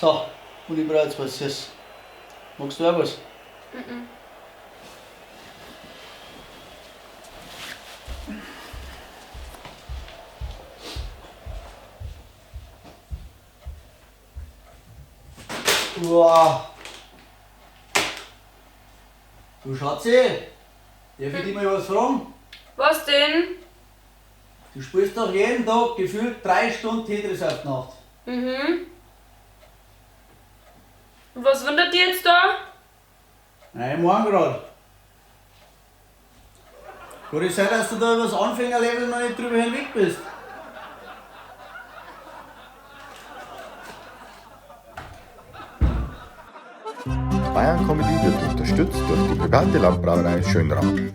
So, und ich brauch jetzt was Süßes. Magst du auch was? Mhm. Uah. Du Schatzi, darf ich dich mal was fragen? Was denn? Du spielst doch jeden Tag gefühlt 3 Stunden Tetris auf die Nacht. Mhm. Und was wundert dich jetzt da? Nein, morgen grad. Kann es sein, dass du da über das Anfängerlevel noch nicht drüber hinweg bist? Bayern Comedy wird unterstützt durch die private Landbrauerei Schönram.